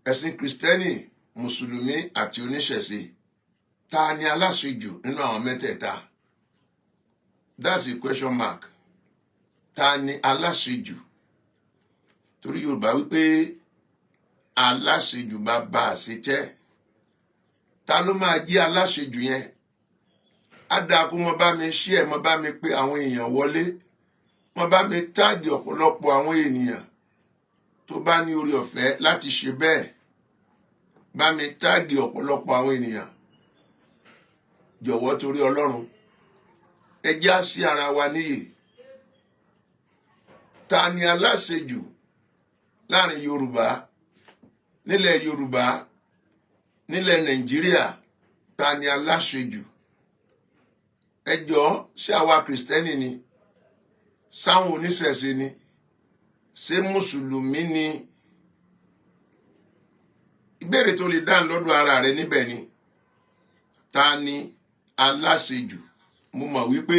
Ẹ̀sìn Kìrìsìtẹ́nì, Mùsùlùmí àti oníṣẹ̀ṣe, ta ni aláṣejù nínú àwọn mẹ́tẹ̀ẹ̀ta? That's a question mark. Ta ni aláṣejù? Torí Yorùbá wípé aláṣejù bàbá àṣetẹ́. Ta ló máa jẹ́ aláṣejù yẹn? Á dáa kó mọ bá mi ṣí ẹ, mọ bá mi pé àwọn èèyàn wọlé, mọ bá mi tag ọ̀pọ̀lọpọ̀ àwọn ènìyàn tó bá ní orí ọ̀fẹ́ láti ṣe bẹ́ẹ̀. Bá mi tag ọ̀pọ̀lọpọ̀ àwọn ènìyàn, jọ̀wọ́, torí Ọlọ́run. Ẹ já sí ara wa níyè. Ta ni aláṣejù láàrin Yorùbá, nílẹ̀ Yorùbá, nílẹ̀ Nàìjíríà? Ta ni aláṣejù? Ẹ jọ̀ọ́, ṣé àwa Kìrìsìtẹ́nì ni, sáwọn oníṣẹ̀ṣe ni, ṣé Mùsùlùmí ni? Ìbéèrè tó lè dáhùn lọ́dọ̀ ara rẹ níbẹ̀ ni, ta ni aláṣejù? Mo mọ̀ wípé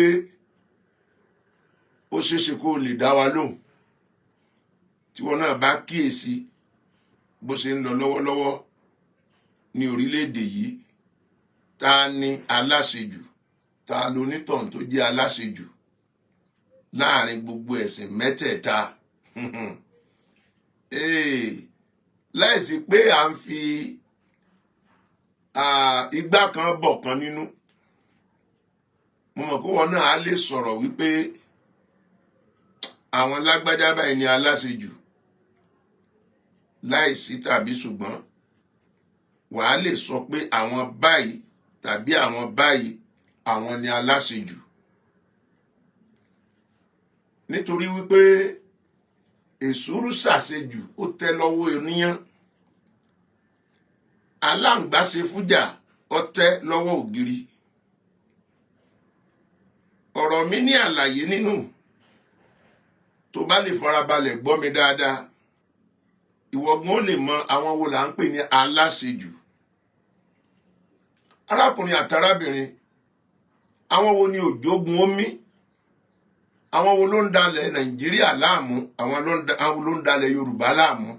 ó ṣeéṣe kó o lè dá wa lóhùn tí wọn náà bá kíyèsí bó ṣe ń lọ lọ́wọ́lọ́wọ́ ní orílẹ̀-èdè yìí. Ta ni aláṣejù? Ta lonítọ̀hún tó jẹ́ aláṣejù láàrin gbogbo ẹ̀sìn mẹ́tẹ̀ẹ̀ta? Láìsí pé à ń fi igbá kan bọ̀ kan nínú, mo mọ̀ pé wọn náà á lè sọ̀rọ̀ wípé àwọn lágbájá báyìí ni aláṣejù. Láìsí tàbí ṣùgbọ́n, wàá lè sọ pé àwọn báyìí tàbí àwọn báyìí, àwọn ni aláṣejù, nítorí wípé èsúrú ṣàṣejù, ó tẹ́ lọ́wọ́ oníyán, aláǹgbá ṣe fújà, ó tẹ́ lọ́wọ́ ògiri. Ọ̀rọ̀ mi ní àlàyé nínú. Tó bá lè farabalẹ̀ gbọ́ mi dáadáa, ìwọ gan ó lè mọ àwọn wo là ń pè ní aláṣejù. Arákùnrin àtàrábìnrin, àwọn wo ni òjògun omi? Àwọn wo ló ń dalẹ̀ Nàìjíríà láàmú? Àwọn ló ń dalẹ̀ Yorùbá láàmú?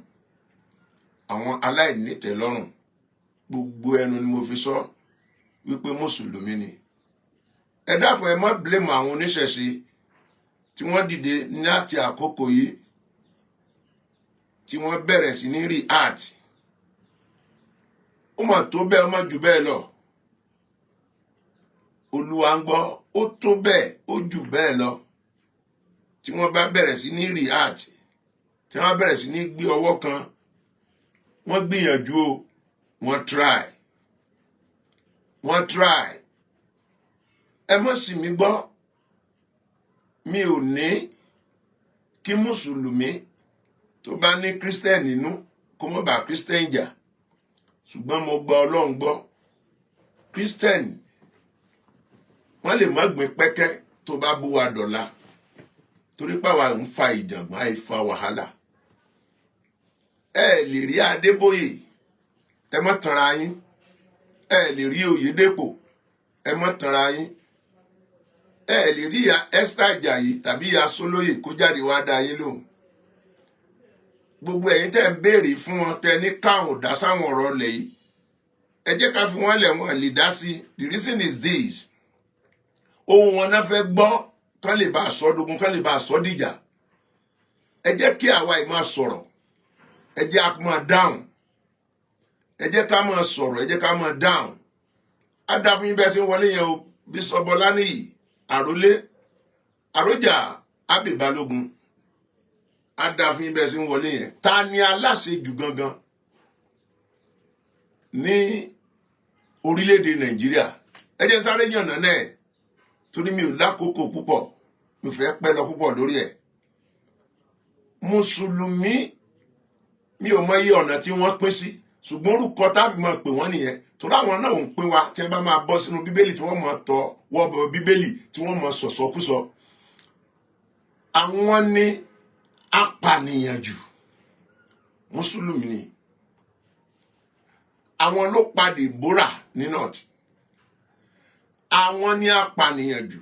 Àwọn aláìnítẹ̀lọ́rùn. Gbogbo ẹnu ni mo fi sọ wípé Mùsùlùmí ni. Ẹ dákun, ẹ má blame àwọn oníṣẹ̀ṣe tí wọ́n dìde ní àti àkókò yìí, tí wọ́n bẹ̀rẹ̀ sí ní react. Ó mà tó bẹ́ẹ̀, ó mà jù bẹ́ẹ̀ lọ. Olúwa ń gbọ́, ó tó bẹ́ẹ̀, ó jù bẹ́ẹ̀ lọ. Tí wọ́n bá bẹ̀rẹ̀ sí ní react, tí wọ́n bẹ̀rẹ̀ sí ní gbé ọwọ́ kan, wọ́n gbìyànjú o, wọ́n try, wọ́n try. Ẹ má sì mí gbọ́, mi ò ní kí Mùsùlùmí tó bá ní Christian nínú kó má bá Christian jà, ṣùgbọ́n mo gba Ọlọ́run gbọ́, Christian wọ́n lè má gbin pẹ́kẹ́ tó bá bú wa dọ̀la, torí pàwa ń fa ìjàngbọ̀n, àìfa wàhálà. Ẹ lè rí Adébóyè, ẹ má tanra yín. Ẹ lè rí Oyèdèpò, ẹ má tanra yín. Ẹ lè rí ìyá Esther Ajayi tàbí ìyá Sólóyè kó jáde wá dá yín lóhùn. Gbogbo ẹ̀yin tẹ́ ń béèrè fún wọn, tẹ́ ní káwọn ò dá sáwọn ọ̀rọ̀ ọ̀lẹ̀ yìí, ẹ jẹ́ ká fi wọ́n lẹ̀, wọ́n lè dá sí. The reason is this: ohun wọn náà fẹ́ gbọ́, kán lè bá a sọ dogun, kán lè bá a sọ dìjà. Ẹ jẹ́ kí àwa yìí máa sọ̀rọ̀, ẹ jẹ́ a máa dáhùn. Ẹ jẹ́ ká máa sọ̀rọ̀, ẹ jẹ́ ká máa dáhùn. Á dá fún yín bẹ́ẹ̀ ṣe ń wọlé yẹn o. Bísọ̀bọlá níyì, àrólé àrójà ábì balógun, á dá fún yín bẹ́ẹ̀ ṣe ń wọlé yẹn. Ta ni aláṣejù gangan ní orílẹ̀-èdè Nàìjíríà? Ẹ jẹ́ sáré yànnà náà, torí mi ò lákòókò púpọ̀, mi fẹ́ pẹ́ lọ púpọ̀ lórí ẹ̀. Mùsùlùmí, mi ò mọ iye ọ̀nà tí wọ́n pín sí, ṣùgbọ́n orúkọ tá a fi máa pè wọ́n nìyẹn, torí àwọn náà ń pín wa. Tí wọ́n bá máa bọ́ sínú Bíbélì, tí wọ́n máa tọ́ wọ́ bọ Bíbélì, tí wọ́n máa sọ̀sọ́kúsọ, àwọn ní apànìyàn jù. Mùsùlùmí ni àwọn ló pa Deborah ní North. Àwọn ní apànìyàn jù.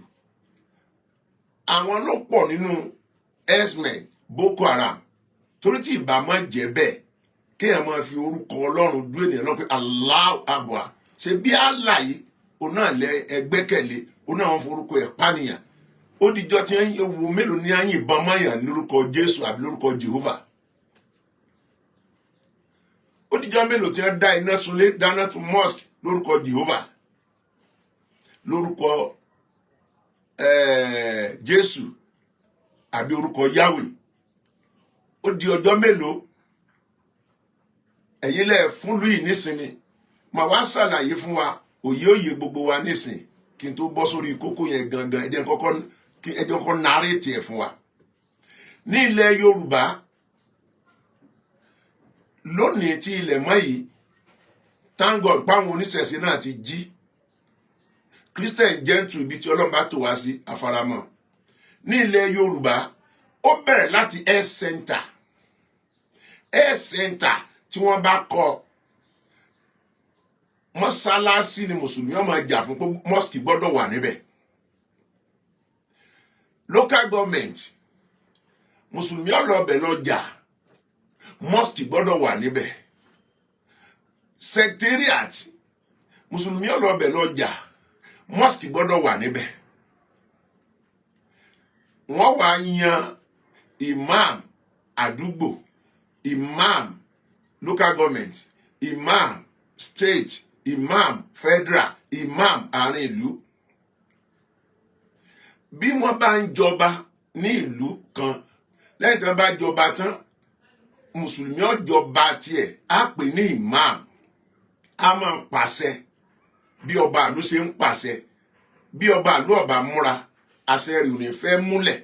Àwọn ló pọ̀ nínú herdsmen, Boko Haram, torí tí ìbá má jẹ́ bẹ́ẹ̀, kí Kéèyàn máa fi orúkọ Ọlọ́run dún ènìyàn lọ pé Allahu Akbar. Ṣe bí Allah yìí, òun náà lẹ ẹgbẹ́kẹ̀lé, òun náà wọ́n forúkọ ẹ̀ pànìyàn. Ó dijọ́ tí wọ́n wo mélòó ní àyìnbọn mọ́yàn lórúkọ Jésù àbí lórúkọ Jehovah. Ó dijọ́ mélòó tí wọ́n dá iná sunlé, dáná tún mosque lórúkọ Jehovah, lórúkọ Jésù àbí orúkọ Yahweh. Ó di ọjọ́ mélòó? Ẹ̀yin lẹ̀ fún lùyìí nísìnyí. Màá wá ṣàlàyé fún wa, òye òye gbogbo wa nísìn. Kí n tó bọ́ sórí kókó yẹn gangan, ẹ jẹ́ kọ́kọ́ narrate ẹ̀ fún wa. Ní ilẹ̀ Yorùbá lónìí tí ilẹ̀ mọ́ yìí, thank God páwọn oníṣẹ̀ṣe náà ti jí. Christian gentle, ibi tí Ọlọ́run bá tò wá sí àfaramọ́. Ní ilẹ̀ Yorùbá, ó bẹ̀rẹ̀ láti health center. Health center tí wọ́n bá kọ́, mọ́sálásí ni mùsùlùmí ọmọ jà fún pé mosque gbọ́dọ̀ wà níbẹ̀. Local government, mùsùlùmí ọlọ́ọ̀bẹ̀ lọ jà, mosque gbọ́dọ̀ wà níbẹ̀. Secretariat, mùsùlùmí ọlọ́ọ̀bẹ̀ lọ jà, mosque gbọ́dọ̀ wà níbẹ̀. Wọ́n wá yan imam àdúgbò, imam local government, imam state, imam federal, imam àárín ìlú. Bí wọ́n bá ń jọba ní ìlú kan, lẹ́yìn tí wọ́n bá jọba tán, mùsùlùmí ọjọba tiẹ̀ á pè ní imam, á máa pàṣẹ bí ọba ìlú ṣe ń pàṣẹ. Bí ọba ìlú ọba múra, àṣẹ rẹ̀ ò ní fẹ́ múlẹ̀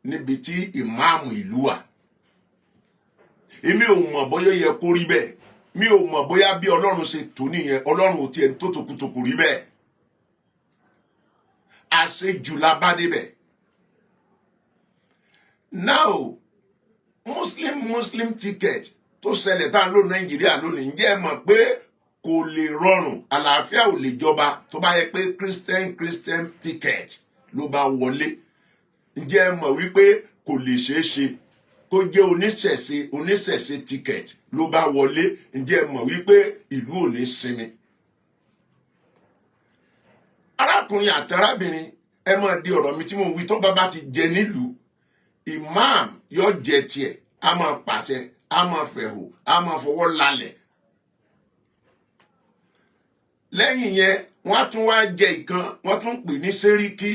níbi tí ìmáàmù ìlú wà. Èmi ò mọ̀ bóyá ó yẹ kó rí bẹ́ẹ̀. Mi ò mọ̀ bóyá bí Ọlọ́run ṣe tó nìyẹn. Ọlọ́run ò tiẹ̀ tó tòkútòkù rí bẹ́ẹ̀. Àṣejù la bá débẹ̀. Now, Muslim Muslim ticket tó ṣẹlẹ̀ tá à ń lò Nàìjíríà lónìí, ǹjẹ́ ẹ mọ̀ pé kò lè rọrùn, àlàáfíà ò lè jọba tó bá yẹ pé Christian Christian ticket ló bá wọlé? Ǹjẹ́ ẹ mọ̀ wípé kò lè ṣeé ṣe kó jẹ́ oníṣẹ̀ṣe oníṣẹ̀ṣe ticket ló bá wọlé? Ǹjẹ́ ẹ mọ̀ wípé ìlú ò ní sinmi? Arákùnrin àti arábìnrin, ẹ máa di ọ̀rọ̀ mi tí mo wí. Tó bá bá ti jẹ nílùú, imam yóò jẹ tiẹ̀, a máa pàṣẹ, a máa fẹ̀hò, a máa fọwọ́ lálẹ̀. Lẹ́yìn yẹn, wọ́n á tún wá jẹ ìkan, wọ́n tún pè ní sẹ́ríkì.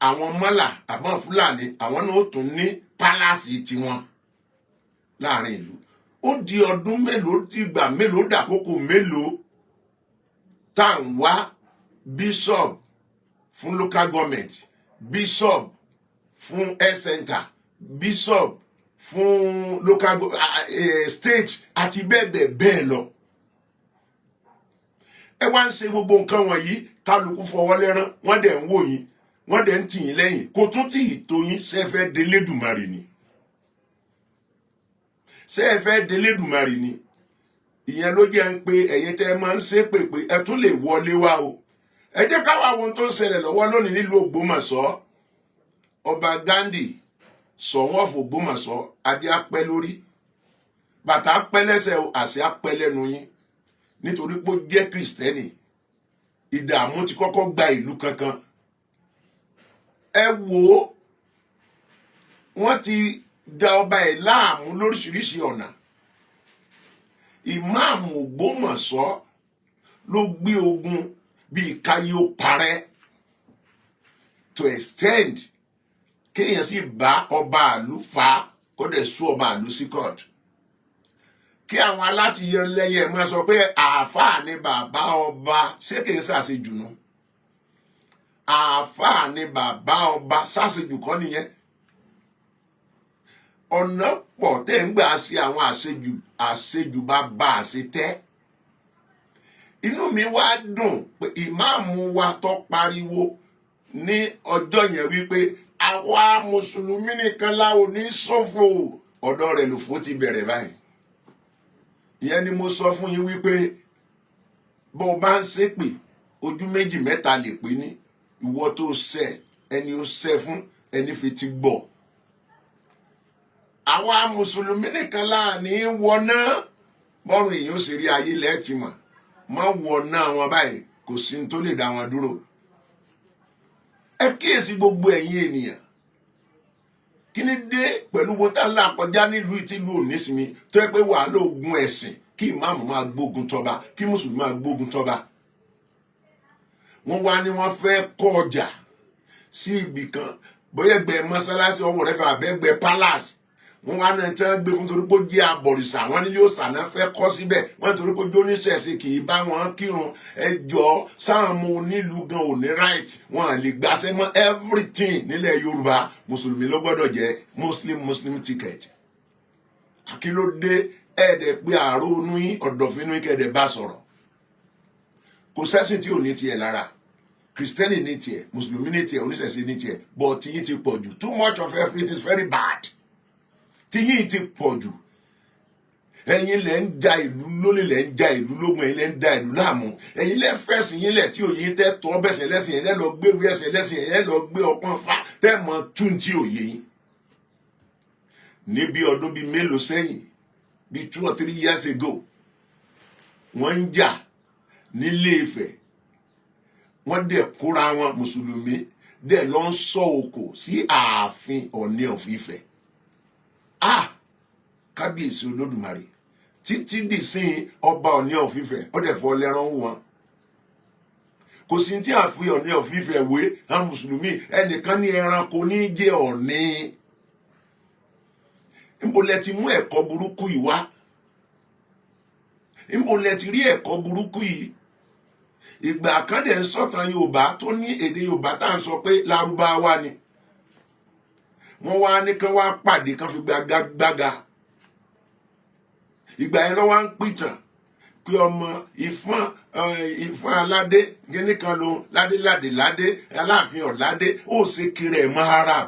Àwọn mọ́là àbọ̀n Fúlàní, àwọn náà ó tún ní palace tiwọn láàrin ìlú. Ó di ọdún mélòó, dìgbà mélòó, dàkókò mélòó tá à ń wá bishop fún local government, bishop fún health center, bishop fún local state àti bẹ́ẹ̀ bẹ́ẹ̀ bẹ́ẹ̀ lọ? Ẹ wá ń ṣe gbogbo nǹkan wọ̀nyí, kálukú fọwọ́ lẹ́rán, wọ́n dẹ̀ ń wò yín, wọ́n dẹ̀ ń tì yín lẹ́yìn. Kò tún tì í tó yín. Ṣé ẹ fẹ́ delédùmarè ni? Ṣé ẹ fẹ́ delédùmarè ni? Ìyẹn ló jẹ́ ń pe ẹ̀yin tẹ́ ẹ máa ń ṣe pé pé ẹ tún lè wọlé wá o. Ẹ jẹ́ ká wá ohun tó ń ṣẹlẹ̀ lọ́wọ́ lónìí nílùú Ògbómọ̀ṣọ́. Ọba Ghandi, Ṣọ̀ún of Ògbómọ̀ṣọ́, adé apẹ́ lórí, bàtà apẹ́ lẹ́sẹ̀ o, àṣẹ apẹ́ lẹ́nu yín. Nítorí pé ó jẹ́ Kìrìsìtẹ́nì, ìdààmú ti kọ́kọ́ gba ìlú kankan. Ẹ wò ó, wọ́n ti da ọba ẹ̀ láàmú lóríṣiríṣi ọ̀nà. Ìmáàmù Ògbómọ̀ṣọ́ ló gbé ogun bíi káyé ó parẹ́, to extend kéèyàn sì bá ọba àlú fa, kó dẹ̀ sú ọba àlú sí court, kí àwọn alátìlẹyìn ẹ̀ máa sọ pé àáfàá ni bàbá ọba. Ṣé kìí ṣàṣejù nù? Àáfàá ni bàbá ọba, ṣàṣejù kọ́ nìyẹn? Ọ̀nà pọ̀ tẹ́ ń gbà ṣe àwọn àṣejù. Àṣejù bá bá àṣetẹ́. Inú mi wá dùn pé ìmáàmù wa tó pariwo ní ọjọ́ yẹn wípé àwa mùsùlùmí nìkan la ò ní ṣòfò, ọ̀dọ̀ rẹ̀ lòfò ti bẹ̀rẹ̀ báyìí. Ìyẹn ni mo sọ fún yín wípé bó o bá ń ṣépè, ojú méjì mẹ́ta lè pè ní ìwọ tó ṣẹ̀, ẹni ó ṣẹ̀ fún, ẹni fi ti gbọ́. Àwa mùsùlùmí nìkan la ní wọná. Bọ́rùn èèyàn ó sì rí ayé lẹ́ẹ̀tì mọ̀ má wọ̀ náà wọn báyìí, kò sí ní tó lè dá wọn dúró. Ẹ kíyèsí, gbogbo ẹ̀yin ènìyàn, kí ni dé pẹ̀lú gbogbo tá ń là kọjá nílùú ìtìlú ònísìmí, tó yẹ pé wàhálà ogun ẹ̀sìn, kí ìmáàmù máa gbógun tọba, kí mùsùlùmí máa gbógun tọba? Wọ́n wá ní wọ́n fẹ́ kọ́ ọjà sí ibì kan, bóyá ẹgbẹ́ mọ́sálásí ọwọ́ rẹ̀ fẹ́ àbẹ́gbẹ́ palace. Wọ́n wá ní tí wọ́n gbé fún torí pé ó jẹ́ abọ̀rìṣà, wọ́n ní yóò sànà fẹ́ kọ́ síbẹ̀. Wọ́n ní torí pé ó jóníṣẹ̀ṣe, kì í bá wọn kírun. Ẹ jọ, sáwọn ọmọ onílùú gan ò ní right? Wọn à lè gbàṣẹ mọ́. Everything nílẹ̀ Yorùbá, mùsùlùmí ló gbọ́dọ̀ jẹ́, Muslim, Muslim ticket. Àkìlódé ẹ̀ẹ́dẹ̀ pé àárò onú yín, ọ̀dọ̀fínú yín, kẹ́ẹ̀dẹ̀ bá sọ̀rọ̀? Kò sẹ́sìn tí ò ní tiẹ̀ lára. Kristẹni ní tiẹ̀, mùsùlùmí ní tiẹ̀, oníṣẹ̀ṣe ní tiẹ̀, but tiyín ti pọ̀ jù. Too much of everything is very bad. Tiyín ti pọ̀ jù. Ẹ̀yin lẹ ń ja ìlú lólè, lẹ ń ja ìlú lógun, ẹ̀yin lẹ ń da ìlú láàmú. Ẹ̀yin lẹ fẹ̀sìn yín lẹ̀ tí òye tẹ́ tọ́ bẹ̀sẹ̀ lẹ́sìn. Ẹ̀yin lẹ lọ gbé ìwé ẹ̀sìn lẹ́sìn, ẹ̀yin lẹ lọ gbé ọpọ́n fa tẹ́ mọ tún tí òye yín. Níbi ọdún bíi mélòó sẹ́yìn, bíi 2 or 3 years ago, wọ́n ń jà nílé Ifẹ̀. Wọ́n dẹ̀ kóra wọn, mùsùlùmí dẹ̀ lọ ń sọ òkò sí ààfin Ọ̀ọ̀ni of Ifẹ̀. Ah, kábíyèsí Olódùmarè! Títí dìsín, ọba Ọ̀ọ̀ni of Ifẹ̀, ó dẹ̀ fọ́ lẹ́rán wọn. Kò sí tí a fi Ọ̀ọ̀ni of Ifẹ̀ wé àwọn mùsùlùmí. Ẹnìkan ní ẹranko ní jẹ́ Ọ̀ọ̀ni. Níbo lẹ ti mú ẹ̀kọ́ burúkú yìí wá? Níbo lẹ ti rí ẹ̀kọ́ burúkú yìí? Ìgbà kan dẹ̀ ń sọ̀tàn Yorùbá tó ní èdè Yorùbá tá à ń sọ pé Lárúbáwá ni. Wọ́n wá ní kán wá pàdé, kán fi gbága. Ìgbà yẹn lọ́wọ́ ń pìtàn pé ọmọ Ìfọ́n, Ìfọ́n aládé kíní kan ló ládé ládé ládé, Aláàfin ọ̀ládé. Ó ṣe kiri ẹ̀ mọ́ Arab,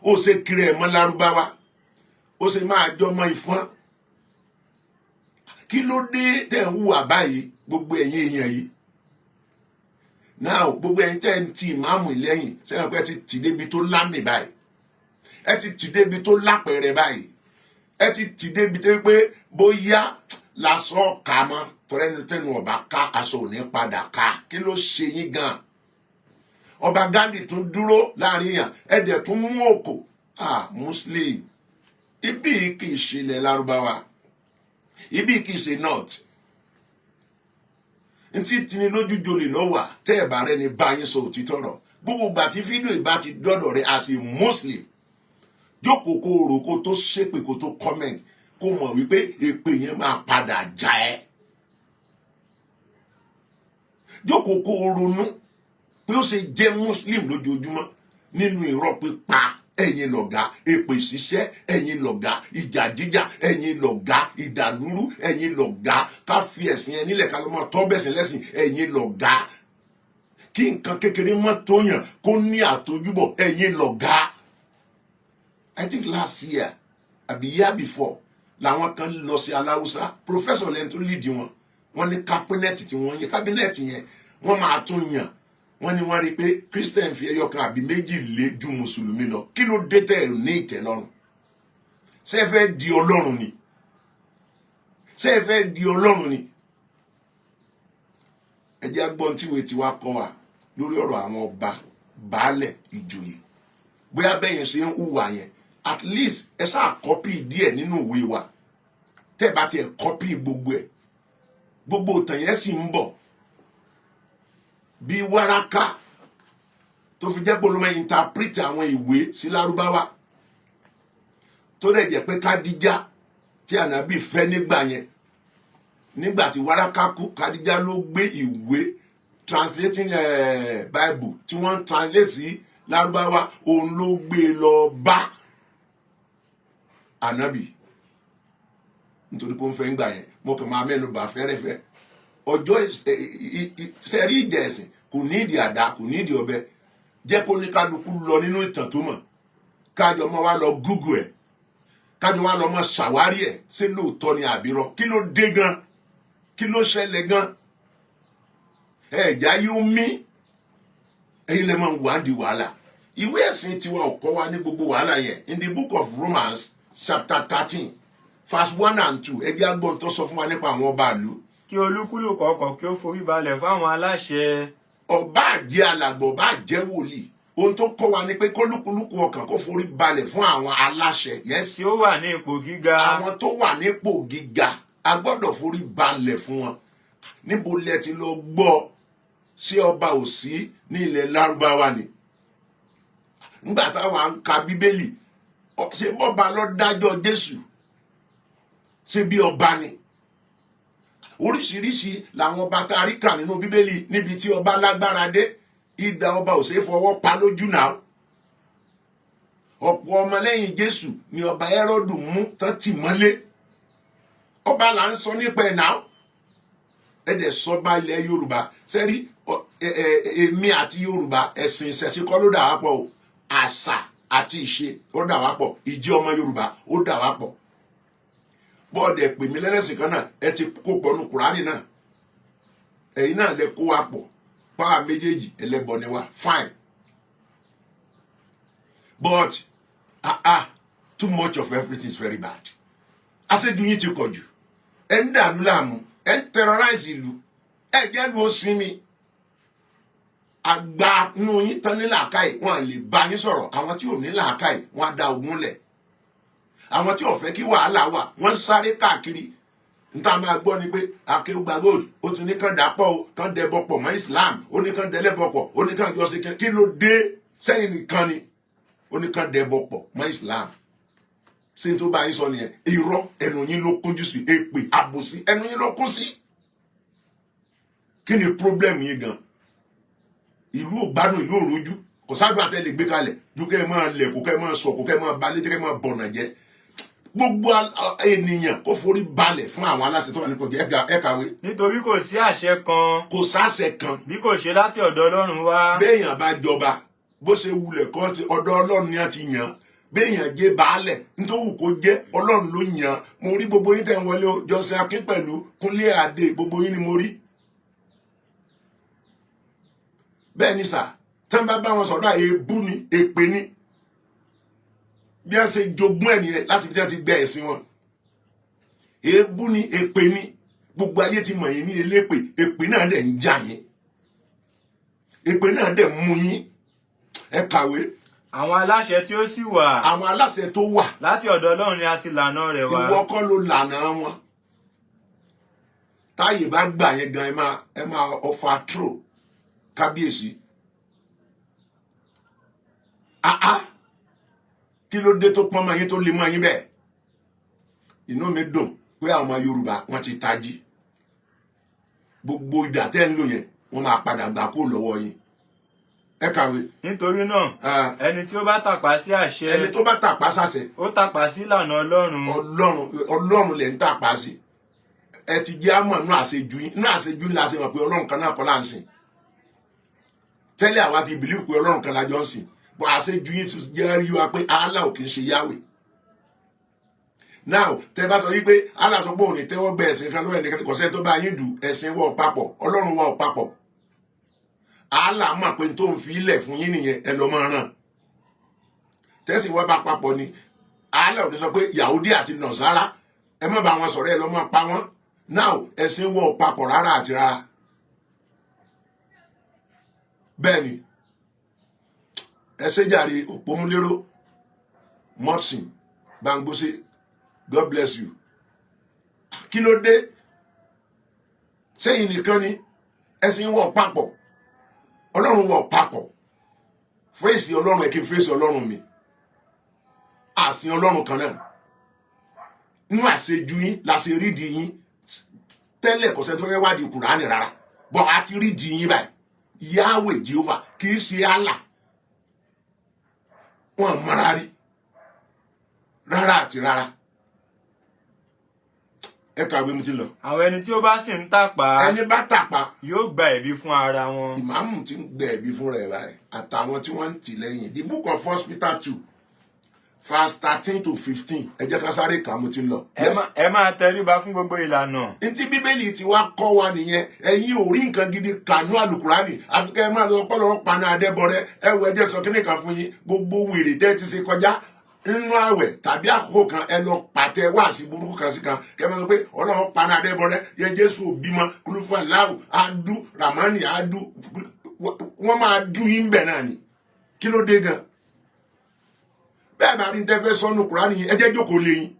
ó ṣe kiri ẹ̀ mọ́ Lárúbáwá, ó ṣe máa jọmọ Ìfọ́n. Kí ló dé tẹ̀ ń hùwà báyìí, gbogbo ẹ̀yin èèyàn yìí náà, gbogbo ẹ̀yin tẹ́ ń ti ìmáàmù lẹ́yìn sẹ́yìn pé ẹ ti tì débi tó lámì báyìí, ẹ ti tì débi tó lápẹ̀rẹ̀ báyìí, ẹ ti tì débi tó pé bóyá lásán ká mọ́ tọ́rẹ́nu tẹnu ọba ká aṣọ òní padà ká? Kí ló ṣe yín gan? Ọba Gandhi tún dúró láàrin yàn, ẹ dẹ̀ tún mú òkò. Ah, Muslim, ibi kì í ṣe ilẹ̀ Lárúbáwá, ibi kì í ṣe north. Ntí tini lójú jolè lọ́wà. Tẹ́ ẹ̀ bá rẹ ni bá yín sọ òtítọ́ rọ̀, gbogbo ìgbà tí fídíò ìbá ti dọ́dọ̀ rẹ as a Muslim, jókòó, kó rò, kó tó ṣépè, kó tó comment, kó mọ̀ wípé èpè yẹn máa padà já ẹ́. Jókòó, kó ronú pé ó ṣe jẹ́ Muslim lójoojúmọ́ nínú irọ́ pípa, ẹ̀yin lọ̀gá èpè ṣiṣẹ́, ẹ̀yin lọ̀gá ìjà jíjà, ẹ̀yin lọ̀gá ìdàlúrú, ẹ̀yin lọ̀gá ká fi ẹ̀sìn ẹ nílẹ̀ ká ló máa tọ́ bẹ̀sìn lẹ́sìn, ẹ̀yin lọ̀gá kí nǹkan kékeré má tóyàn kó ní àtójúbọ̀, ẹ̀yin lọ̀gá. I think last year àbí year before làwọn kan lọ sí aláwùsá. Professor lẹ́ni tó lead wọn. Wọ́n ní cabinet tí wọ́n yẹ, cabinet yẹn wọ́n máa tún yàn. Wọ́n ní wọ́n rí i pé Christian fi ẹyọ kan àbí méjì lé ju mùsùlùmí lọ. Kí ló dé tẹ̀ ní ìtẹ́lọ́rùn? Ṣé ẹ fẹ́ di Ọlọ́run ni? Ṣé ẹ fẹ́ di Ọlọ́run ni? Ẹ jẹ́ agbọ́n tíwèé tiwa kọ́ wa lórí ọ̀rọ̀ àwọn ọba, baálẹ̀, ìjòyè. Bóyá bẹ́yẹn ṣe ń hùwà yẹn, at least ẹ sáà copy díẹ̀ nínú ìwé wa. Tẹ́ ẹ bá tiẹ̀ copy gbogbo ẹ̀, gbogbo ìtàn yẹn sì ń bọ̀. Bí Wáráká tó fi jẹ́ pé ló máa interpret àwọn ìwé sí Lárúbáwá, tó dẹ̀ jẹ́ pé Kádíjà tí Ànábì fẹ́ nígbà yẹn, nígbà tí Wáráká kú, Kádíjà ló gbé ìwé translating Bible tí wọ́n ń translate sí Lárúbáwá, òun ló gbé lọ bá Ànábì nítorí pé ó ń fẹ́ ń gbà yẹn. Mo kàn máa mẹ́nu bà fẹ́rẹ́fẹ́. Ọjọ́ sẹ́rí ìjà ẹ̀sìn kò ní ìdí àdá, kò ní ìdí ọ̀bẹ. Jẹ́ kó ní kálukú lọ nínú ìtàn tó mọ̀, kájọ mọ́ wá lọ Google ẹ̀, kájọ wá lọ mọ́ ṣàwárí ẹ̀, ṣé lóòótọ́ ni àbírọ́? Kí ló dé gan? Kí ló ṣẹlẹ̀ gan? Ẹ̀já yóò mí. Ẹ̀yin lè máa wà di wàhálà. Ìwé ẹ̀sìn tiwa ò kọ́ wa ní gbogbo wàhálà yẹn. In the book of Romans chapter 13 verse 1 and 2. Ẹ jẹ́ á gbọ́ ohun tó sọ fún wa nípa àwọn ọba ìlú. Kí olúkúlùkù ọkàn kí ó forí balẹ̀ fún àwọn aláṣẹ. Ọba àjẹ́ alàgbà, ọba àjẹ́ wòlíì, ohun tó kọ́ wa ni pé kólúkúlùkù ọkàn kó forí balẹ̀ fún àwọn aláṣẹ. Yes. Tí ó wà ní ipò gíga. Àwọn tó wà nípò gíga, a gbọ́dọ̀ forí balẹ̀ fún wọn. Níbo lẹ ti lọ gbọ́? Sí ọba ò sí ní ilẹ̀ Lárúbáwá ni? Nígbà táwa ń ka Bíbélì, ṣé bọ́ba lọ dájọ́ Jésù? Ṣé bí ọba ni? Oríṣiríṣi làwọn ọba tá a rí kà nínú Bíbélì. Níbi tí ọba lágbára dé, idà ọba ò ṣeé fọwọ́ pa lójú náà. Ọ̀pọ̀ ọmọlẹ́yìn Jésù ni ọba Hẹ́rọ́dù mú tán tì mọ́lé. Ọba là ń sọ nípa ẹ̀ náà. Ẹ dẹ̀ sọba ilẹ̀ Yorùbá sẹ́rí. Èmi àti Yorùbá, ẹ̀sìn ìṣẹ̀ṣe kọ́ ló dà wá pọ̀ o. Àṣà àti ìṣe ó dà wá pọ̀. Ìjẹ́ ọmọ Yorùbá ó dà wá pọ̀. Bọ́ọ̀dẹ̀ pè mí lẹ́lẹ́sìn kan náà, ẹ ti kó pọ̀ nù Kùránì náà. Ẹ̀yin náà lẹ kó wa pọ̀. Páà méjèèjì, ẹlẹ́bọ ni wa, fine, but ah ah, too much of everything is very bad. Àṣejù yín ti pọ̀ jù. Ẹ ń dàlú láàmú, ẹ ń terrorize ìlú, ẹ jẹ́ lu ó sinmi. Àgbà nínú yín tán ní làákàyè, wọn à lè bá yín sọ̀rọ̀. Àwọn tí ò ní làákàyè, wọn á da ogun lẹ̀. Àwọn tí ò fẹ́ kí wàhálà wà, wọ́n ń sáré káàkiri. Níta máa gbọ́ ni pé Akéwùgbà Gold, ó tún ní kàn dàpọ̀ o, kàn dẹbọ pọ̀ mọ́ Islam, ó ní kàn dẹlẹ́bọ pọ̀, ó ní kàn jọ ṣe. Kí ló dé? Sẹ́yìn nìkan ni ó ní kàn dẹbọ pọ̀ mọ́ Islam. Ṣé n tó bá yín sọ nìyẹn? Irọ́ ẹnu yín ló kúnjú sí, èpè, àbòsí ẹnu yín ló kún sí. Kí ni problem yín gan? Ìlú ò gbádùn, ìlú ò rojú. Kò sáàdùn àtẹ lè gbé kalẹ̀ ju kẹ́ ẹ máa lẹ̀ kó, kẹ́ ẹ máa sọ kó, kẹ́ ẹ máa balẹ̀, kẹ́ ẹ máa bọ̀nà jẹ́. Gbogbo ènìyàn kó forí balẹ̀ fún àwọn aláṣẹ tó wà nípò. Ẹ kàwé. Nítorí kò sí àṣẹ kan Kò sáṣẹ kan bí kò ṣe láti ọ̀dọ̀ Ọlọ́run wá. Béèyàn bá jọba, bó ṣe wulẹ̀ kọ́ ti, ọ̀dọ̀ Ọlọ́run ni a ti yàn án. Béèyàn jẹ́ baálẹ̀, nítorí kó jẹ́, Ọlọ́run ló yàn án. Mo rí gbogbo yín tẹ̀ ń wọlé o. Johnson Akin pẹ̀lú Kúnlé Adé, gbogbo yín ni mo rí. Bẹ́ẹ̀ ni sà, tí wọ́n bá bá wọn sọ̀rọ̀, èébú ni, èpè ni. Bí wọ́n ṣe jogún ẹ̀ nìyẹn láti fi tí wọ́n ti gbẹ ẹ̀sìn wọn. Èébú ni, èpè ni. Gbogbo ayé ti mọ̀ yín ní elépè. Èpè náà dẹ̀ ń jà yín, èpè náà dẹ̀ mú yín. Ẹ kàwé. Àwọn aláṣẹ tí ó sì wà Àwọn aláṣẹ tó wà láti ọ̀dọ̀ Ọlọ́run ni a ti lànà rẹ̀ wá. Ìwọ kọ́ ló lànà wọn. Táyè bá gbà yẹn gan, ẹ máa overthrow kábíyèsí. Ah ah, kí ló dé tó pọ́n mọ́ yín, tó lè mọ́ yín bẹ́ẹ̀? Inú mi dùn pé àwọn ọmọ Yorùbá, wọ́n ti tají. Gbogbo ìdà tẹ́ ń lò yẹn, wọ́n máa padà gbà kó lọ́wọ́ yín. Ẹ kàwé. Nítorí náà, Ah, ẹni tí ó bá tàpá sí àṣẹ Ẹni tó bá tàpá sáṣẹ, ó tàpá sí ìlànà Ọlọ́run. Ọlọ́run, Ọlọ́run lẹ̀ ń tàpá sí. Ẹ ti jẹ́ àmọ̀ nínú àṣejù yín. Nínú àṣejù ńlá ṣe mọ̀ pé Ọlọ́run kan náà kọ́ là ń sìn tẹ́lẹ̀. Àwa ti believe pé Ọlọ́run kan la jọ ń sìn, bọ́ àṣejù yín ti jẹ́ rí wa pé Allah ò kì í ṣe Yahweh. Now, tẹ́ bá sọ wípé Allah sọ pé òun ní tẹ́wọ́ gbẹ ẹ̀sìn kan lọ́wọ́ ẹnìkan, kò sẹ́ni tó bá yín dù. Ẹ̀sìn wọ̀ papọ̀, Ọlọ́run wọ̀ papọ̀. Allah mọ̀ pé tó ń fi ilẹ̀ fún yín nìyẹn. Ẹ lọ́ máa ràn tẹ́sí wọ́n bá papọ̀ ni. Allah ò ní sọ pé Yahudi àti Nasara, ẹ má bá wọn sọ̀rọ̀, ẹ lọ́ máa pa wọ́n. Now, ẹ̀sìn wọ̀ papọ̀ rárá àti rárá. Bẹ́ẹ̀ ni. Ẹ ṣe jàre. Òpómúlérò mọ́sìn Bangbose, God bless you. Kí ló dé? Sẹ́yìn nìkan ni ẹ̀sìn wọ̀ papọ̀, Ọlọ́run wọ̀ papọ̀. Fèsì Ọlọ́run ẹ̀, kí n fèsì Ọlọ́run mi. Àsìn Ọlọ́run kan náà. Nínú àṣejù yín la ṣe rídìí yín. Tẹ́lẹ̀, kò sẹ́ni tó fẹ́ wádìí Kùránì rárá, bọ́ a ti rídìí yín báyìí. Yahweh Jehovah kì í ṣe Allah. Wọn mọ́ra rí rárá àti rárá. Ẹ kàwé, mo ti lọ. Àwọn ẹni tí ó bá sì ń tàpá Ẹni bá tàpá yóò gba ẹ̀bi fún ara wọn. Ìmáàmù ti ń gbẹ ẹ̀bí fúnra ẹ̀ báyìí àtàwọn tí wọ́n ń tì lẹ́yìn. The Book of First Peter 2 verse 13 to 15. Ẹ jẹ́ ká sáré kà á, mo ti ń lọ. Ẹ máa tẹríba fún gbogbo ìlànà. Ntí Bíbélì ti wá kọ́ wa nìyẹn. Ẹ̀yin ò rí nǹkan gidi kànú àlùkùránì, àfi kẹ́ ẹ máa lọ pọ́lọ́wọ́ paná adẹ́bọrẹ́. Ẹ wọ, ẹ jẹ́ sọ kíní kan fún yín. Gbogbo wèrè tẹ́ ti ṣe kọjá. Nínú àwẹ̀ tàbí àkókò kan, ẹ lọ pàtẹ wáàsí burúkú kan sí kan, kẹ máa sọ pé Ọlọ́run paná adébọrẹ yẹ, Jésù òbímọ, kúlúfà láwù adu ramani adu, wọ́n máa dú yín bẹ̀ náà ni. Kí ló dé gan? Bẹ́ẹ̀ bá rí ní tẹ́fẹ́ sọ́nù Kúránì yín, ẹ jẹ́ jókòó lé yín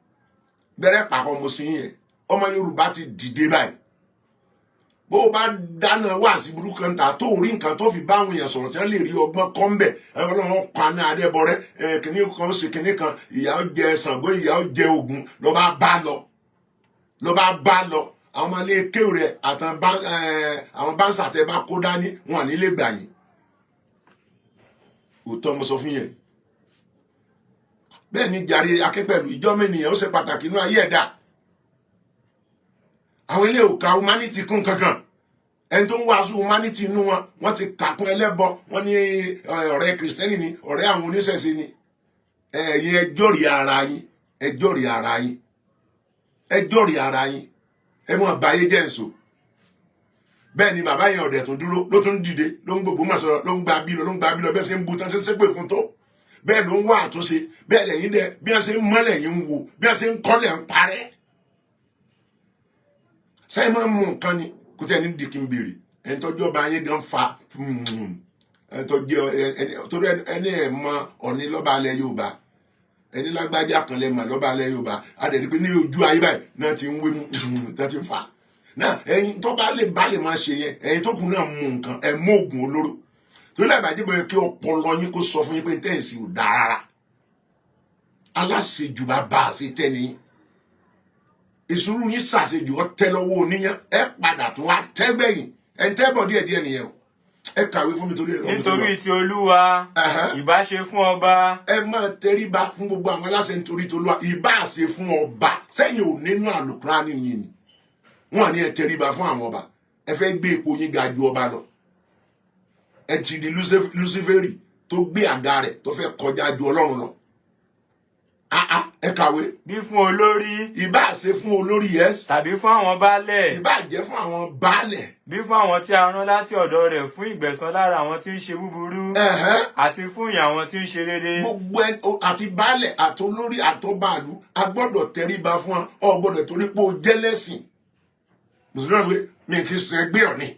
bẹ̀rẹ̀ pàkọ́ mo sí yẹn. Ọmọ Yorùbá ti dìde báyìí. Bó o bá dáná wáàsí burúkú kan ta tó rí nǹkan tó fi bá àwọn èèyàn sọ̀rọ̀ tí wọ́n lè rí ọgbọ́n kọ́ ń bẹ̀, Ọlọ́run paná adébọrẹ́, kìnní kan ṣe kìnní kan, ìyà ó jẹ Ṣàngó, ìyà ó jẹ Ògún, ló bá bá lọ, ló bá bá lọ. Àwọn ọmọ ilé kéwù rẹ àtàwọn báńsà tẹ bá kó dání, wọn à ní lè gbà yín. Òótọ́ mo sọ fún yẹn. Bẹ́ẹ̀ ni jàre akínpẹ̀lú. Ìjọ́mọ ènìyàn, ó ṣe pàtàkì inú ayé ẹ̀dá. Àwọn ilé òkà humanity kún kankan. Ẹni tó ń wàásù humanity inú wọn, wọ́n ti kàkún ẹlẹ́bọ. Wọ́n ní ọ̀rẹ́ Kristẹni ni, ọ̀rẹ́ àwọn oníṣẹ̀ṣe ni. Ẹ̀yin ẹ jọ́rìí ara yín, ẹ jọ́rìí ara yín, ẹ jọ́rìí ara yín. Ẹ mọ̀ báyé jẹ́ ǹso. Bẹ́ẹ̀ ni bàbá yẹn ọ̀dẹ̀ tún dúró, ló tún dìde, ló ń gbogbo mọ̀ sọ̀rọ̀, ló ń gba bí lọ, ló ń gba bí lọ. Bẹ́ẹ̀ ṣe ń bu tán, ṣe ń ṣépè fún tó, bẹ́ẹ̀ ló ń wá àtúnṣe. Bẹ́ẹ̀ lẹ́yìn dẹ, bí wọ́n ṣe ń mọ́lẹ̀ yín ń wo, bí wọ́n ṣe ń kọ́lẹ̀ ń parẹ́. Sẹ́yìn máa ń mú nǹkan ni kò tí ẹni di kí n béèrè. Ẹni tọ́jú ọba yín gan fa ẹni tó jẹ́ ẹni torí ẹni ẹ̀ mọ Ọ̀ní lọ́ba alẹ́ Yorùbá, ẹni lágbájá kan lẹ́ mọ̀ lọ́ba alẹ́ Yorùbá. Adẹ̀rí pé ní ojú ayé báyìí náà ti ń wé mú, náà ti ń fà náà. Ẹ̀yin tó bá lè bá lè máa ṣe yẹn, ẹ̀yin tó kù náà mú nǹkan, ẹ̀ mú oògùn olóró torí láì bàjẹ́ bóyá kí ọpọlọ yín kó sọ fún yín pé tẹ́ǹsì ò dáa rárá. Aláṣejù bá bá a ṣe tẹ́ ni ìṣòro yín, ṣàṣejù ọtẹ lọ́wọ́ oníyàn, ẹ padà tó wá tẹ́gbẹ̀yìn. Ẹ ń tẹ́ bọ̀ díẹ̀díẹ̀ nìyẹn o. Ẹ kàwé fún mi torí ọmọ tó Nítorí lọ. ti Olúwa, ìbá ṣe fún ọba. Ẹ máa tẹríba fún gbogbo àwọn aláṣẹ nítorí tOlúwa, ìbá ṣe fún ọba. Sẹ́yìn ò nínú àlùkùránì yìí ni wọ́n ní ẹ tẹríba fún àwọn ọba. Ẹ fẹ́ gbé ipò yín ga ju ọba lọ. Ẹ ti di Luciferi tó gbé àga rẹ̀ tó fẹ́ kọjá ju Ọlọ́run lọ. Ah ah, ẹ kàwé. Bí fún olórí. Ìbá ṣe fún olórí, yes. Tàbí fún àwọn baálẹ̀. Ìbá jẹ́ fún àwọn baálẹ̀. Bí fún àwọn tí a rán láti ọ̀dọ̀ rẹ̀ fún ìgbẹ̀san lára àwọn tí ń ṣe búburú, àti fún ìyìn àwọn tí ń ṣe rere. Gbogbo ẹ àti baálẹ̀ àtolórí àtọbàlú, a gbọ́dọ̀ tẹríba fún wọn. Ọ gbọ́dọ̀ torí pé o jẹ́ lẹ́sìn mùsùlùmí náà pé mi kì í ṣe ẹgbẹ́ Ọ̀ní,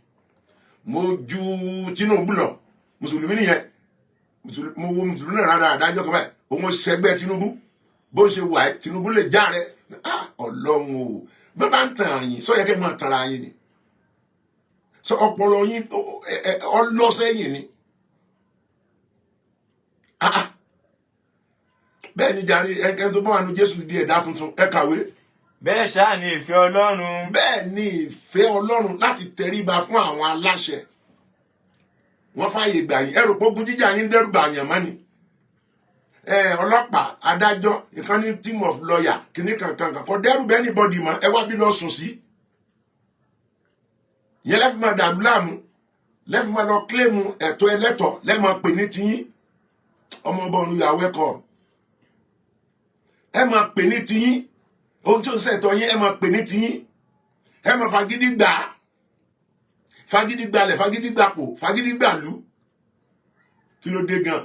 mo ju Tinubu lọ. Mùsùlùmí nìyẹn. Mo wo mùsùlùmí náà rárá, àdájọ́ kan báyìí, òun ṣẹgbẹ́ Tinubu. Bó ń ṣe wà ẹ́, Tinubu lè já rẹ. Ah, Ọlọ́run o! Bí wọ́n bá ń tàn yín, sọ yẹ kẹ́ máa tanra yín ni. Sọ ọpọlọ yín ọlọ́sẹ̀yìn ni. Ah ah, bẹ́ẹ̀ ni jàre. Ẹnikẹ́ni tó bá wà ní Jésù ti di ẹ̀dá tuntun. Ẹ kàwé. Bẹ́ẹ̀ ṣáà ni ìfẹ́ Ọlọ́run. Bẹ́ẹ̀ ni ìfẹ́ Ọlọ́run láti tẹríba fún àwọn aláṣẹ. Wọ́n fààyè gbà yín. Ẹ rò pé ogun jíjà yín dẹ́rù bà yàn mọ́ ni. Ọlọ́pàá, adájọ́, ìkànnì, team of lawyer, kìnnì kankan kan kò dẹ́rù bẹ́ẹ̀ anybody mọ́. Ẹ wá bí lọ sùn sí yẹn, lẹ́fì máa dàlú láàmú, lẹ́fì máa lọ claim ẹ̀tọ́ ẹlẹ́tọ̀, lẹ́ẹ̀ pè ní tiyín. Ọmọ ọba ọ̀run, you are welcome. Ẹ máa pè ní tiyín ohun tí ó ń ṣẹ̀tọ́ yín, ẹ máa pè ní tiyín. Ẹ máa fagídí gbà á, fagídí gbalẹ̀, fagídí gbapò, fagídí gbàlú. Kí ló dé gan?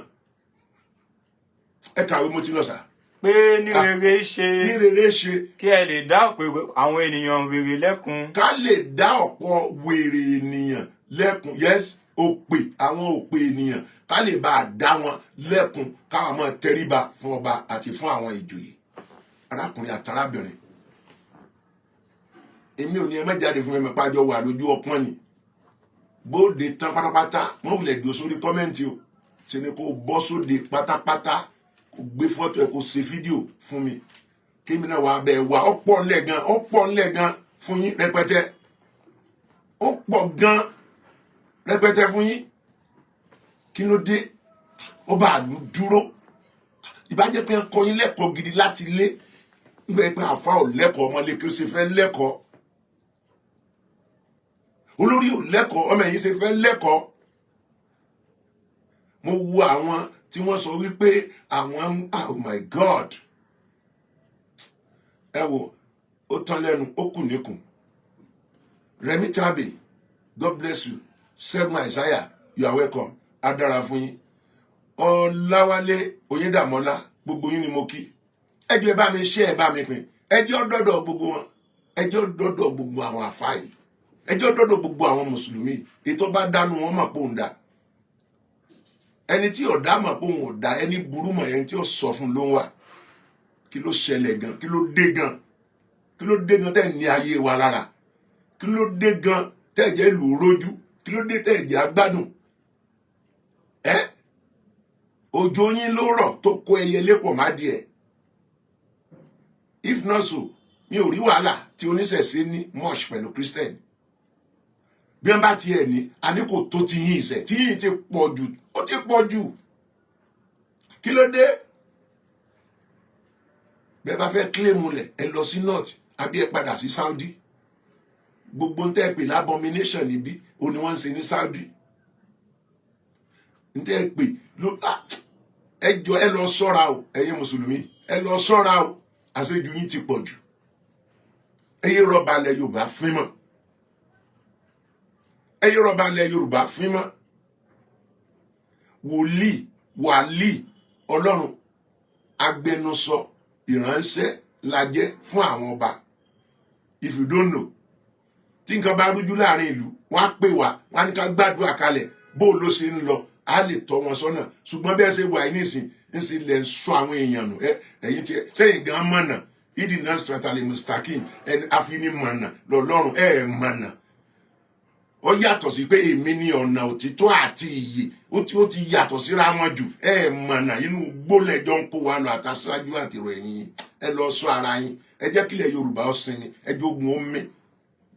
Ẹ kàwé, mo ti lọ sà. Pé ní rere ṣe, ní rere ṣe, kí ẹ lè dá ọ̀pọ̀ àwọn ènìyàn wèrè lẹ́kun. Ká lè dá ọ̀pọ̀ wèrè ènìyàn lẹ́kun, yes. Òpè, àwọn òpè ènìyàn, ká lè bá a dá wọn lẹ́kun, káwọn máa tẹríba fún ọba àti fún àwọn ìjòyè. Arákùnrin àtàrábìnrin, èmi ò ní ẹ má jáde fún mi. Pàjọ wà lójú ọpọ́n ni bóde tán pátápátá. Wọn wulẹ̀ dùn sórí comment o. Ṣe ni kò bọ́ sóde pátápátá, kò gbé fọ́tò ẹ, kò ṣe fídíò fún mi, kémi náà wà bẹ́ẹ̀ wà. Ọ̀pọ̀ ńlẹ̀ gan, ọ̀pọ̀ ńlẹ̀ gan fún yín rẹpẹtẹ. Ó pọ̀ gan rẹpẹtẹ fún yín. Kí ló dé? Ọba àlù dúró. Ìbájẹ́ pé ń kọ́ yín lẹ́kọ̀ọ́ gidi láti lé nígbà pé àfa ò lẹ́kọ̀ọ́, ọmọlé kí ó ṣe fẹ́ lẹ́kọ̀ọ́? Olórí ò lẹ́kọ̀ọ́, ọmọ ẹ̀yìn ṣe fẹ́ lẹ́kọ̀ọ́? Mo wo àwọn tí wọ́n sọ wípé àwọn ń, oh my God! Ẹ wo, ó tán lẹ́nu, ó kù níkùn. Remi Tabe, God bless you. Ṣẹ́gun Isaiah, you are welcome. Á dára fún yín. Ọláwálé Oyíndàmọ́lá, gbogbo yín pátápátá, ẹ ṣé. Gbogbo yín ni mo kí. Ẹ jọ̀ọ́, ẹ bá mi ṣe, ẹ bá mi pín. Ẹ jọ̀ọ́, dọ́dọ̀ gbogbo wọn. Ẹ jọ̀ọ́, dọ́dọ̀ gbogbo àwọn àfáà yìí. Ẹ jọ̀ọ́, dọ́dọ̀ gbogbo àwọn mùsùlùmí. Ètò bá dánú wọn mọ̀ pé òun dá, ẹni tí ọ̀dá mọ̀ pé òun ò dá, ẹni burú mọ̀, ẹni tí ó sọ fún ló ń wà. Kí ló ṣẹlẹ̀ gan? Kí ló dé gan? Kí ló dé gan tẹ́ ní ayé wa lára? Kí ló dé gan tẹ́ jẹ́ ìlú rójú? Kí ló dé tẹ́ jẹ́ agbádùn ẹ? Òjò yín ló rọ̀ tó kó ẹyẹ lépọ̀ má díẹ̀. If not so, mi ò rí wàhálà tí oníṣẹ̀ṣe ní much pẹ̀lú Christian. Bí wọ́n bá tiẹ̀ ní, àní kò tó ti yín. Ìṣẹ̀ tí yín ti pọ̀ jù, ó ti pọ̀ jù. Kí ló dé? Bẹ́ẹ̀ bá fẹ́ claim lẹ̀, ẹ lọ sí north àbí ẹ padà sí Saudi. Gbogbo ń tẹ́ ẹ pè l'abomination níbí, ó ní wọ́n ń ṣe ní Saudi. Ń tẹ́ ẹ pè ló, ẹ jọ, ẹ lọ ṣọ́ra o. Ẹ̀yin mùsùlùmí, ẹ lọ ṣọ́ra o. Àṣejù yín ti pọ̀ jù. Ẹ yé rọba ilẹ̀ Yorùbá fín mọ́. Ẹ yé rọba ilẹ̀ Yorùbá fín mọ́. Wòlíì, wàlíì Ọlọ́run, agbẹnusọ, ìránṣẹ́ la jẹ́ fún àwọn ọba. If you don't know, tí nǹkan bá rújú láàrin ìlú, wọ́n á pè wá, wọ́n á ní ká gbàdúrà kalẹ̀ bó ló ṣe ń lọ, á lè tọ́ wọn sọ́nà. Ṣùgbọ́n bẹ́ẹ̀ ṣe wà nísìn ńsìn lẹ̀ ń sọ àwọn èèyàn nù. Ẹ̀yin tí sẹ́yìn gan mọ̀nà ìdí náà sọ̀tàlẹ̀ mustakim, ẹni àfinimọ̀nà lọ́lọ́run ẹ̀ mọ̀nà. Ó yàtọ̀ sí pé èmi ní ọ̀nà òtítọ́ àti ìyè. Ó ti yàtọ̀ síra wọn jù. Ẹ mọ̀nà, inú gbólẹ̀jọ́ ń kó wa lọ àtàṣíwájú àtìrò ẹ̀yìn. Ẹ lọ sọ ara yín. Ẹ jẹ́ kílẹ̀ Yorùbá ó sinmi. Ẹ jogun ó mí.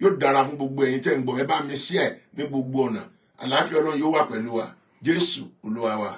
Yóò dára fún gbogbo ẹ̀yin tẹ́ ń gbọ́. Ẹ bá mi sí ẹ̀ ní gbogbo ọ̀nà. Àlàáfíà Ọlọ́run yóò wà pẹ̀lú wa. Jésù Olúwa wa.